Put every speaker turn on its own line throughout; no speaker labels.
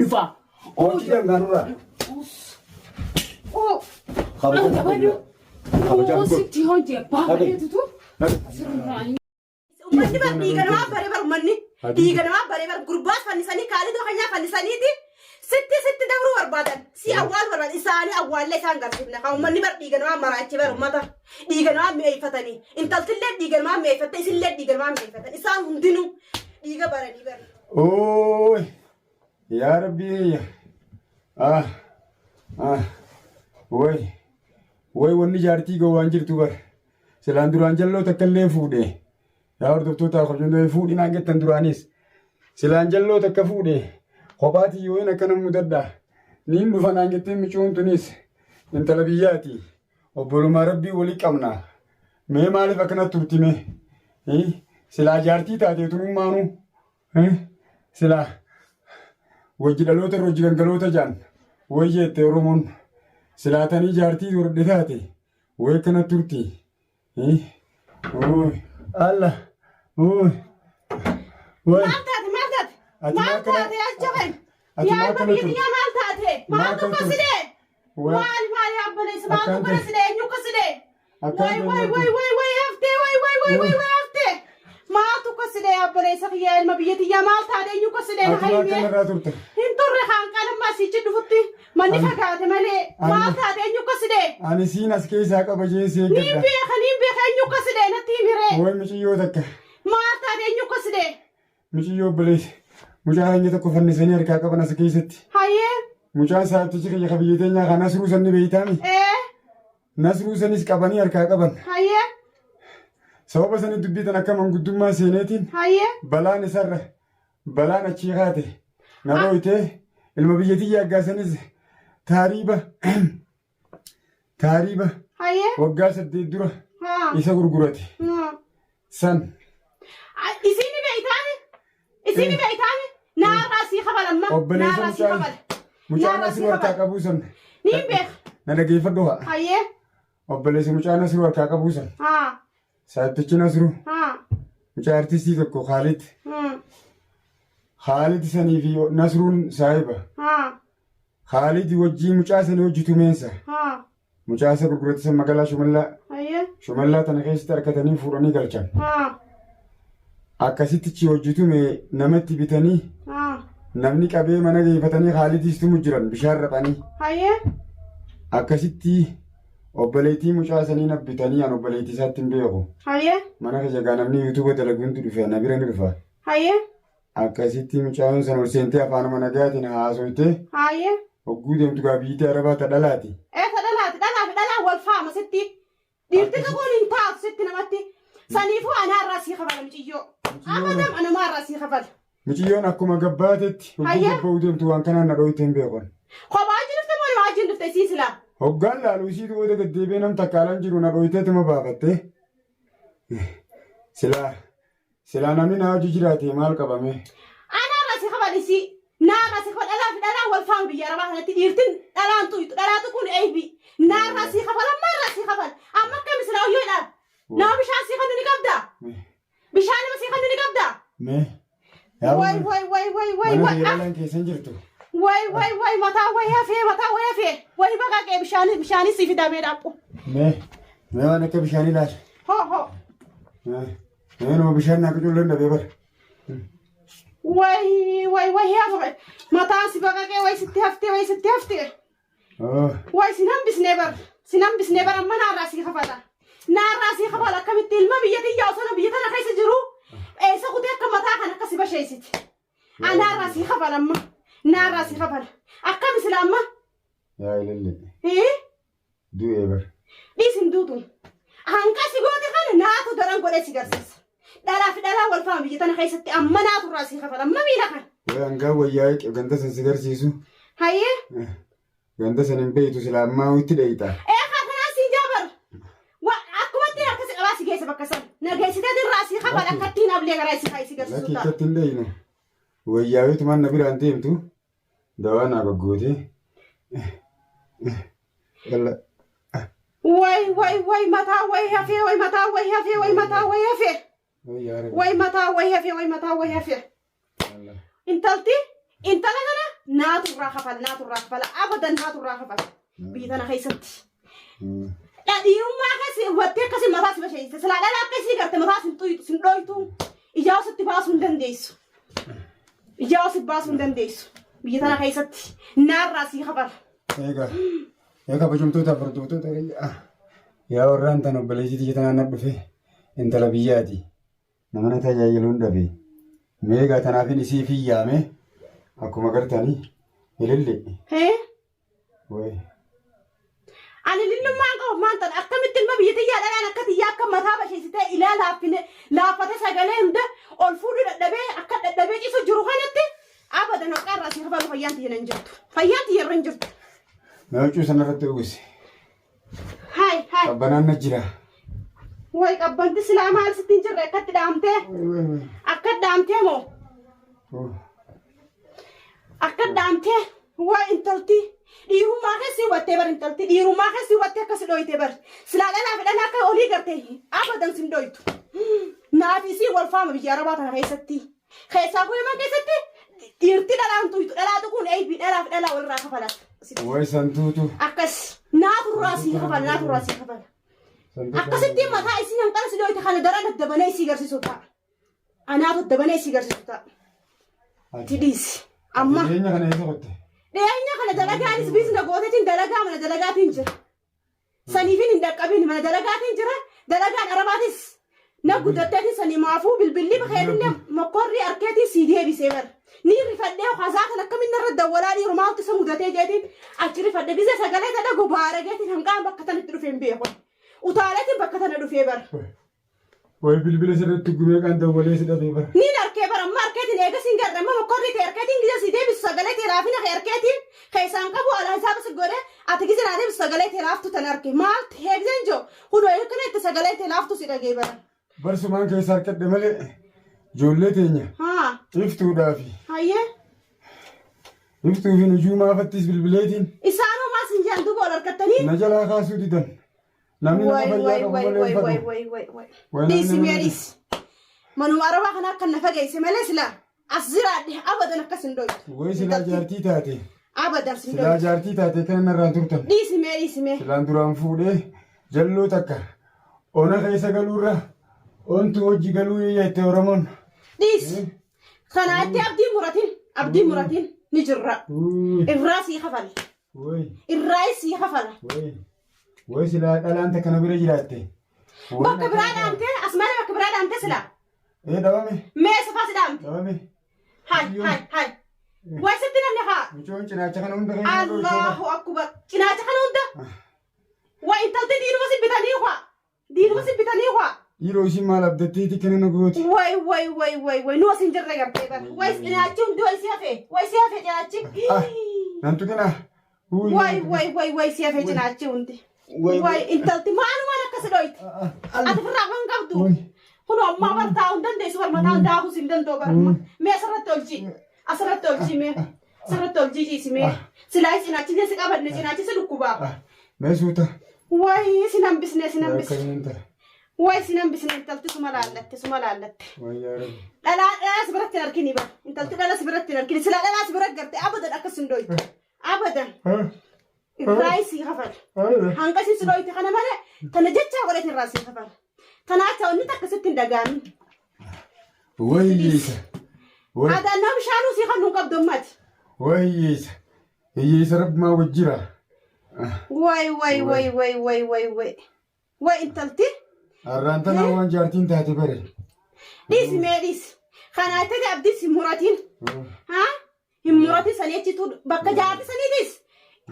Dhufa.
Hojii dangaanurraa.
Oo.
Kabajaa
Kabajuu.
Kabajaa
Oo sitti hojii abbaa
Habi.
bareedutu. Sirraan.
Uummanni bar dhiiga namaa baree bar uummanni dhiiga namaa baree bar gurbaas fannisanii kaalidoo keenyaa fannisaniiti sitti sitti dabruu barbaadan si awwaalu barbaadan isaanii awwaallee isaan garsiifna kan uummanni bar dhiiga namaa maraachi bar uummata dhiiga namaa mi'eeffatanii intaltillee dhiiga namaa mi'eeffatte isillee dhiiga namaa mi'eeffatan isaan hundinuu dhiiga baranii bar.
Ooy yaa rabbii ah ah way way wanni jaartii gowwaan jirtu bar silaan duraan jalloo takka illee fuudhe yaa hordoftoota hojjettoota fuudhinaan jettan duraanis silaan jalloo takka fuudhe kophaatii yoo hin akkana mudadha niin dhufa naan jettee micuun tunis intala biyyaati Obbolummaa rabbii walii qabna. Mee maaliif akkana turti mee? Silaa jaartii taatee tunummaanuu silaa wajji dhaloota irra wajji gangaloota jaan way jette Oromoon silaa tanii jaartii godhadhe taate way akkana turti. Allah. Way.
Maal taate maal taate?
Ati
Maal
maal kana-
taate yaa jaban?
Ati
Yaa
maal
ilma
kana
biyya
turte?
tiyyaa maal taate?
Maal
Maaltu
kana turte?
kasidee?
Waa-
Maal maal yaa obboleessa maaltu
Akkaan
kana
ta'e.
sidee eenyu kasidee?
Akkaan
Way
ta'e
way
maaltu?
way way way haftee way way way way way haftee. Maaltu kasidee yaa obboleessa kiyyaa ilma biyya tiyyaa maal taate eenyu kasidee na
Ati maal
haymee?
kana irraa turte?
Hin turre kaan qalammaa siichi dhufutti manni
Ani-
fagaate malee
Ani-
maal taate eenyu kasidee?
Ani siin as keessaa qaba jee si
Niin
eeggadha.
beeka niin beeka eenyu kasidee natti himiree?
Way miciyyoo takka.
Maal taate eenyu kasidee?
Muciyyoo obboleessa. Mucaa keenya tokko fannisanii harkaa qaban as keessatti.
Hayyee.
Mucaan saabtichi kiyya ka biyya teenyaa kan Nasruu san ni beeytaami.
Ee.
Nasruu sanis qabanii harkaa qaban.
Hayyee.
Sababa sanii dubbii tan akka manguddummaa seeneetiin
Hayyee.
balaan isarra balaan achii kaate na dhooytee ilma biyya tiyya aggaasanis taariiba Taariiba
Hayyee.
waggaa 8 dura
Haa.
isa gurgurate
Haa.
san
Isiin ni beeytaani? Isiin ni beeytaani? Naarraa sii kafalamma.
Obboleessa
Naarraa sii
mucaan
kafala.
mucaan
Naarraa
asiruu
sii
harkaa
kafala.
qabuu san
Niin beeka.
na dhageeffadhu haa.
Hayyee.
Obboleessa mucaan asiruu harkaa qabuu san
Haa.
saayibtichi Nasruu
Haa.
mucaa artistii tokko Khaalid
Hmm.
Khaalid sanii fi Nasruun saahiba.
Haa.
Khaalid wajjii mucaa sanii hojii tumeensa.
Haa.
Mucaa isa gurgurate san magaalaa Shumallaa.
Hayyee.
Shumallaa tana keessatti argatanii fuudhanii galchan.
Haa.
Akkasitti chi hojii tume namatti bitanii
Haa.
namni qabee mana geeffatanii Khaalidis tumu jiran bishaan raphanii.
Hayyee.
Akkasitti obboleettii mucaa sanii na bitanii an obboleettii isaatti hin beeku.
Hayyee.
Mana keessa gaa namni yuutuuba dalaguuntu dhufe na bira ni dhufa.
Hayyee.
Akkasitti mucaayoon san ol seentee afaanuma nagaatiin haasoytee
Hayyee.
hogguu deemtu gaa biyyittii arabaa ta dhalaati.
Ee ta dhalaati dhalaa fi dhalaan wal faama sitti. Dhiirti tuquun hin taatu sitti namatti. Saniifuu anaarraa sii kafala muciyyoo. Amadam anumaarraa sii kafala.
Mucayyoon akkuma gabbaatetti hogguu
Hayyee.
gabba'uu deemtu waan kanaan na dhooyte hin beekon.
Kophaa wajjin dhufte moo nama wajjin dhufte isii silaa?
Hoggaan laalu isiitu booda deddeebi'ee nam takka alan jiru na dhooyteetuma baafatte. Silaa Silaa namni naa hojii jiraate maal qabame?
Anaarraa si kafal isii. Naarraa si kafal dhalaa fi dhalaan wal faama biyya arabaa kanatti dhiirtin dhalaan tuytu dhalaa tuquun eeybi. Naarraa si kafal ammaarraa si kafal. Amma akkami silaa hoyyoo dhaan. Nama bishaan si kannu ni qabda. Bishaan nama si kannu ni qabda.
Mee. Yaa
Way way way way way
mana
way.
biyya dhalaan keessa hin jirtu.
Way way way mataa way hafee mataa way hafee. Way baqaqee bishaan bishaanii si fidamee dhaphu.
Mee. Mee waan akka bishaanii laal.
Hoo hoo.
Mee. Mee nama bishaan naa qicuun danda'ee bara.
Way way way hafe mataan si baqaqee way sitti haftee way sitti haftee. Way sin hambisnee bar sin hambisnee bar amma naarraa sii kafala. Naarraa sii kafala akkamitti ilma biyya tiyyaa osoo biyya tana keessa jiru eessa kutee akka mataa kan akka si basheessiti. Anaarraa sii kafala amma naarraa sii kafala. Akkami sila amma?
Yaa ilillee.
Hii?
Du'ee bar.
Dhiis hin duutu. Hanqa si goote kana naatu daran godhee si garsiisa. Dhalaa fi dhalaa wal faama biyya tana keessatti amma naatu irraa si kafala. Amma miila kana.
Way hangaa wayyaa ganda san si garsiisu.
Hayyee.
Ganda san hin beektu silaa ammaa itti dheeyxa.
Ee kanaa siin jaabar. Akkuma ittiin harka si qabaa si geessa bakka san. Na geessitee irraa si kafala akka ittiin ablee garaa si si garsiisu
Lakki
ta'a.
akkatti hin dheeynu. Wayyaawitumaan na biraan deemtu. Dawaa naa goggootee. Yalla.
Way way way mataa way hafee way mataa way hafee way mataa way hafee.
Way yaa Rabbi.
Way mataa way hafee way mataa way hafee.
Yalla.
Intalti intala kana naatu Naatu irraa kafala, naatu irraa kafala, abadan naatu irraa kafala. Biyya tana keessatti. Dhiirummaa keessa hubattee akkasii mataa si basheessite. Silaa dhala akkasii garte mataa sin xuyxu, sin dhoytu. Ijaa sitti baasuu hin dandeessu. Ijaa si baasuu hin dandeessu. Biyya tana keessatti naarraa sii kafala.
Egaa egaa kabajamtoota hordoftoota yaa warraan tan obboleettii tiyya tanaan na dhufe intala biyyaati. Nama na tajaajiluun dhabe. Mee egaa tanaafin isii fi yaame akkuma gartanii ililli.
Hee?
Wayi.
Ani lillummaan qabu maal ta'an akkamitti ilma biyya tiyyaa dhalaan akka tiyyaa akka mataa basheessitee ilaa laaffine laaffate sagalee hunda ol fuudhuu dadhabee akka dadhabee ciisu jiru kanatti abadan haqaa irraa si kafalu fayyaan tiyya hin jirtu. Fayyaan tiyya irra hin jirtu.
Mee huccuu sanarratti uwwisi.
Haay haay.
Qabbanaan na jira.
Way qabbanti silaa maal sitti hin jirre akkatti dhaamtee
Wayi wayi.
akka dhaamtee moo
Oh.
akka dhaamtee waa intalti dhiirummaa keessi hubattee bar intalti dhiirummaa keessi hubattee akkasi dhoyte bar silaa dhalaa fi dhalaa akka olii garte abadan sin dhoytu naaf isii wal faama biyya arabaa tana keessatti keessaa kun keessatti dhiirti dhalaan tuytu dhalaa tuquun eeybii dhalaa fi dhalaa walirraa kafalat
Wayi santuutu.
akkas naaturraa sii kafala naaturraa sii kafala akkasitti mataa isiin hanqala si dhoyte kana dara daddabanee isii garsiisu ta'a anaatu dabanee isii garsiisu ta'a tidhiisi amma.
Jireenya kana eessa qotte?
Dhiyeenya kana dalagaanis biizna gootetiin dalagaa mana dalagaatiin jira. Saniifin hin dhaqqabin mana dalagaatiin jira. Dalagaan arabaatis na guddatteetiin sanimaafuu bilbilli keetillee mokkorri harkeetiin sii deebisee bara. Ni rifadhee hasaa kan akkamiin narra dawwalaa dhiiru maaltu isa mudatee jeetiin achi rifadhe gizee sagalee tadha gobaara geetiin hanqaan bakka tanatti dhufee hin beeku. Utaaleetiin bakka tana dhufee bara.
Wayi bilbila sirriitti gumee kan dawwalee si dhabee bara.
Niin harkee bara amma harkeetiin eega siin garre amma mokkorri ta'e harkeetiin gizee sii deebisu sagalee ta'e raafina kee harkeetiin keessaan qabu alaa isaa basi godhe ati gizee naa deebisu sagalee ta'e raaftu tan harke maal ta'e gizeen joo kunoo kana itti sagalee ta'e laaftu si dhagee bara.
Barsumaan keessa harkadhe malee ijoollee teenya
Haa
iftuudhaafi
hayyee
iftuu fi nujuumaa fattis bilbileetiin
isaanoo maal siin jedhan duuba ol harkattanii.
na jalaa kaasuu didan. Namni nama
Way
fayyaa
way
qabu
way
malee
way
hin
way
fadu.
way way way.
Way
Dhiisi
namni
mee
nama
dhiisi. Manuma arabaa kana akka na fageesse malee silaa as jiraadhe abadan akkas hin dhoytu.
Wayi silaa jaartii taate.
Abadan sin
Silaa
dhoytu.
jaartii taate kana narraan turtan.
Dhiisi mee dhiisi mee.
Silaan duraan fuudhee jalloo takka ona keessa galuurra ontu hojii galuu jette Oromoon.
Dhiisi. Kanaatti abdiin muratin abdiin muratin ni jirra.
Wuuy,
Irraa sii kafala.
wuuy,
Irraa sii kafala.
wuuy. Wayi silaa dhalaan takka na bira jiraatte. Wayi
Bakka biraa dhaamtee as malee bakka biraa dhaamtee silaa.
Ee dhabame
Mee safaa si dhaamte.
dhabame.
Hai hai hai. Wayi sitti namni haa.
Mucoon cinaacha kana hunda keessa
Allahu akbar. Cinaacha kana hunda. Waa intalti diinuma si bitanii kwaa. Diinuma si bitanii kwaa.
Dhiiroo isiin maal abdatteeti kana na gooti.
Way way way way way nu as hin jirre gartee bara. Way cinaachi hundi way si hafe. Way si hafe cinaachi.
Ah, nan tuqina. Wuuy,
Way way way way si hafe cinaachi hundi.
Way,
Way intalti maalumaan akkas dhoyte. Ati firraa kan qabdu.
Way.
Kun ammaa bar taa'uu hin dandeessu bar mataan daakuus hin danda'u bar amma. Mee asirratti ol jii. Asirratti ol jii mee. Asirratti ol jii ciisi mee. Silaa cinaachi si qabanne cinaachi si dhukkubaa.
Ah, mee suuta.
Way sin hambisne sin
Yaa
hambisne.
akkamiin ta'a.
Way sin hambisne intalti suma laallatte suma laallatte.
Way yaa Rabbi.
Dhalaa dhalaa si biratti hin argini bar. Intalti dhala si biratti hin argini. Silaa dhalaa si bira garte abadan akkas hin dhoytu. Abadan.
Ah,
Irraa sii kafala.
ah.
Hanqasii si dhoyte kana malee tana jechaa godhate irraa sii kafala. Tanaacha wanni takka sitti hin dhaga'amin.
Way hiyyeessa. Way
Adaan nama bishaanuu sii kan nuun qabdu ammaati.
way hiyyeessa. Hiyyeessa rabbumaa wajjira.
Way way way way way way way. Way intalti
Har'aan tanaa waan jaartiin taate bare.
dhiisi mee dhiisi. Kanaattati abdiis hin muratin. Haa? Hin muratin sanii achitu bakka jaarti saniitis.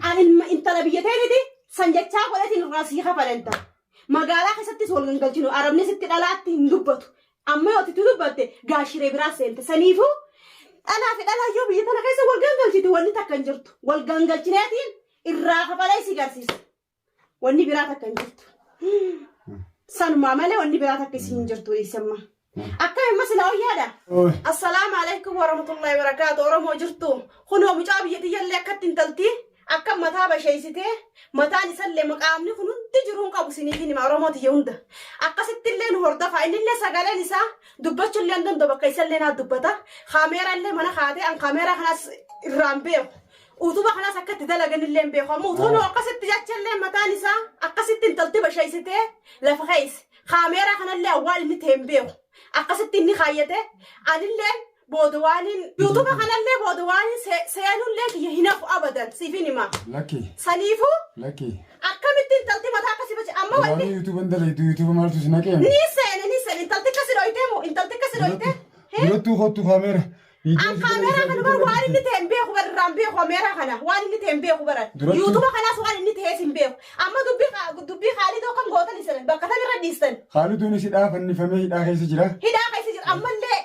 An ilma intala biyya teeniti san jechaa godhatin irraa sii kafalan ta'a. Magaalaa keessattis wal gangalchinu arabni sitti dhalaatti hin dubbatu. Amma yoo itti dubbatte gaashiree biraa seente saniifuu dhalaa fi dhalaa yoo biyya tana keessa wal gangalchite wanni takka hin jirtu. Wal gangalchineetiin irraa kafalee si garsiisa. Wanni biraa takka hin jirtu. Sanumaa malee wanni biraa takka isin hin jirtu dhiisamma. Akka amma silaa wayyaadha.
Oy.
Assalaamu alaikum warahmatullahi wabarakaatu. Oromoo jirtu. Kunoo mucaa biyya tiyyallee akkatti intalti akka mataa basheessitee mataan isallee maqaamni kun hundi jiruun qabu isiniif hima Oromoo tiyya hunda. Akkasitti illee nu hordofa. Innillee sagaleen isaa dubbachuu illee hin danda'u bakka isallee naa dubbata. Kaameeraa illee mana kaatee an kaameeraa kanas irraan beeku. Utuba kanas akka itti dalagan illee hin beeku. Amma utuun akkasitti jecha illee mataan isaa akkasitti intalti basheessitee lafa keessa. Kaameeraa kanallee awwaal inni ta'e hin beeku. Akkasitti inni kaayyate anillee booda waaniin yuutuba kanallee booda waaniin seenullee kiyya hin hafu abadan siifin hima.
Lakki.
Saniifuu
Lakki.
akkamitti intalti mataa akkasii bache amma wanni
Duraanuu yuutuuban dalaytu yuutuuba maaltu si naqee?
ni seene ni seene intalti akkasi dhoyitee moo intalti akkasi dhoyitee?
Durattuu kottu kaameera.
An kaameeraa kana bar waan inni ta'e hin beeku bar irraan beeku kaameeraa kana waan inni ta'e hin beeku baran.
Durattuu-
Yuutuba kanaas waan inni ta'es hin beeku. Amma dubbii dubbii Khaalidoo kam gootan isin bakka tan irra dhiistan.
Khaaliduunis hidhaa fannifamee hidhaa keessa jira.
Hidhaa keessa jira ammallee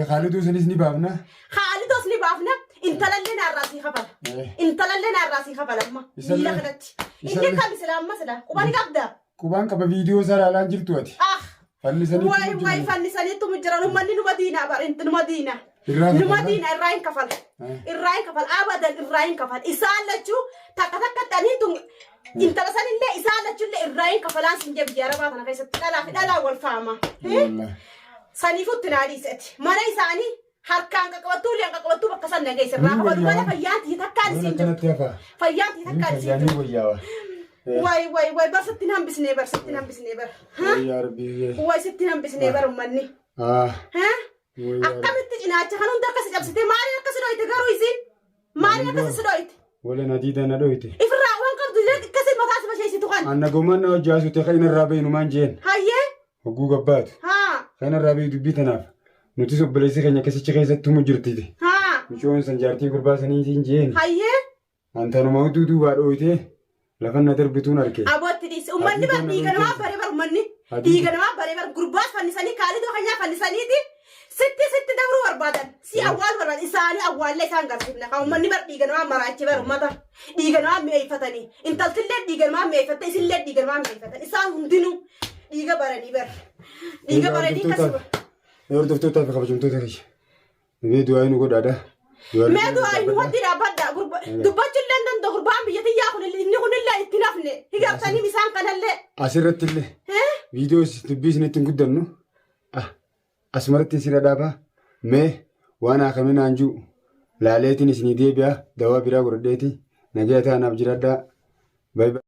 Khaaliduu sanis ni baafna.
Khaalidoos ni baafna intalallee naarraa sii kafala. Intalallee naarraa sii kafala amma
Isallee-
miila kanatti. Inni
isallee-
kam sila amma sila quba ni qabda.
Qubaan qaba viidiyoo isaa ilaalaan jirtu ati.
Ah
Fannisanii
wayi wayi fannisaniitu jiran uummanni numa diinaa bar numa diinaa.
Irraa
Numa
kafala.
diina irraa hin kafala. Irraa hin kafala. Abadan irraa hin kafala. Isaan lachuu takka takkatti ani tun intala sanillee isaan lachuullee irraa hin kafalaan sin jee biyya arabaa kana keessatti dhalaa fi dhalaa wal faama. Saniifuu itti naa dhiiseti. Mana isaanii harkaan qaqqabattuu uleen qaqqabattuu bakka san nageessa irraa
Ni
kafalu
wayyaa.
mana fayyaan tiyya takkaan
Waan
isiin jirtu.
akkanatti hafa.
Fayyaan tiyya
Ni
takkaan isiin
fayyaa ni
jirtu.
wayyaawa.
Wayi wayi wayi bar sitti hin hambisnee bar sitti hin hambisnee bar.
Wayyaa rabbii.
Wayi sitti hin hambisnee bar ummanni.
Ah.
Ha?
Wayyaa rabbii.
Akkamitti cinaacha kan hunda akkasi cabsite maaliin akkasi dhoyite garuu isiin maaliin akkasi si dhoyite
Wala na diida na dhoyite.
ifirraa waan qabdu illee akkasi mataa si basheessitu kan
Anna gomaan na hojjaasu ta'e kan irraa beeynu maan jeen.
hayyee
Hogguu gabbaatu.
haa
Kan irraa beeyu dubbii tanaaf. Nutis obboleessi keenya akkasichi keessatti tumu jirti.
haa
Mucoon san jaartii gurbaa saniitiin jeen.
hayyee
Antanuma utuu duubaa dhooyitee lafa na darbituun arge.
abootti dhiisi ummanni bar
Adii
dhiiga namaa
kana
baree bar ummanni
Adii-
dhiiga namaa baree bar gurbaas fannisanii kaalidoo keenyaa fannisaniiti sitti sitti dabruu barbaadan si awwaal barbaadan isaanii awwaallee isaan garsiifna kan ummanni bar dhiiga namaa maraachi bar ummata dhiiga namaa mi'eeffatanii intaltillee dhiiga namaa mi'eeffatte isillee dhiiga namaa mi'eeffatan isaan hundinuu dhiiga baranii bar dhiiga baranii kasuma
Hordoftootaa fi kabajamtoota kiyya. Mee du'aa nu godhaadha.
Mee du'aa inni wanti dhaabbadha. Dubbachuu illee hin danda'u. Gurbaan biyya tiyyaa kun inni kunillee itti nafne. Higartanii isaan kanallee.
Asirratti illee viidiyoo dubbii isinitti hin guddannu. Asumarratti isin dhaabaa. Mee waan haakamin haanjuu laaleetiin isinii deebi'a. Dawaa biraa godhadheeti. Nagaya ta'anaaf jiraadhaa. Baay'ee.